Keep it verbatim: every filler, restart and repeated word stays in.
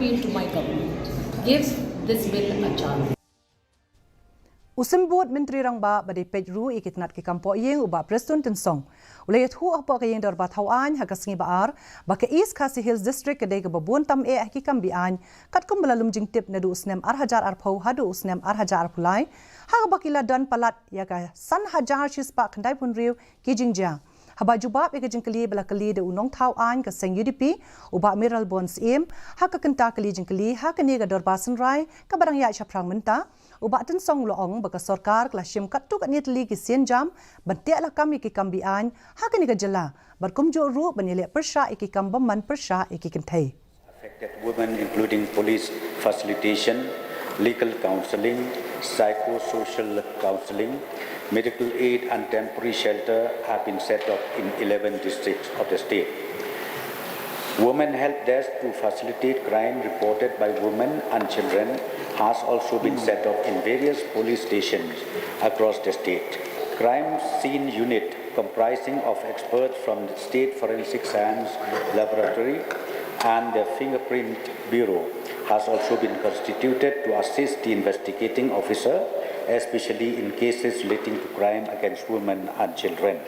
Appeal to my government. Give this bill a chance. U Symbud Myntri Rangbah ba dei peit ruh ïa ki tnat ki kam poh ïing u Bah Prestone Tynsong u la ïathuh hapoh ka ïing dorbar thaw aiñ ha ka sngi ba ar ba ka East Khasi Hills District ka dei kaba bun tam eh ha ki kam be-aiñ katkum ba la lum jingtip naduh u snem ar hajar arphew haduh u snem ar hajar arphew lai, ha kaba ki la don palat ïa ka san hajar shispah khyndaiphew hynriew ki jingjia. Haba jubab ïa ka jingkylli ba la kylli da u nongthaw aiñ ka seng U D P u Bah Mayralborn Syiem ha ka kynta kylli jingkylli ha kane ka dorbar synrai kaba dang ïaid shaphrang mynta, u Bah Tynsong u la ong ba ka sorkar ka la shim katto katne tylli ki sienjam ban teh lakam ïa ki kam be-aiñ ha kane ka jylla bad kumjuh ruh ban ïaleh pyrshah ïa ki kam bymman pyrshah ïa ki kynthei. Affected women, including police facilitation, legal counselling, psychosocial counselling, medical aid, and temporary shelter, have been set up in eleven districts of the state. Women help desk to facilitate crime reported by women and children has also been set up in various police stations across the state. Crime scene unit comprising of experts from the State Forensic Science Laboratory and the Fingerprint Bureau has also been constituted to assist the investigating officer, especially in cases relating to crime against women and children.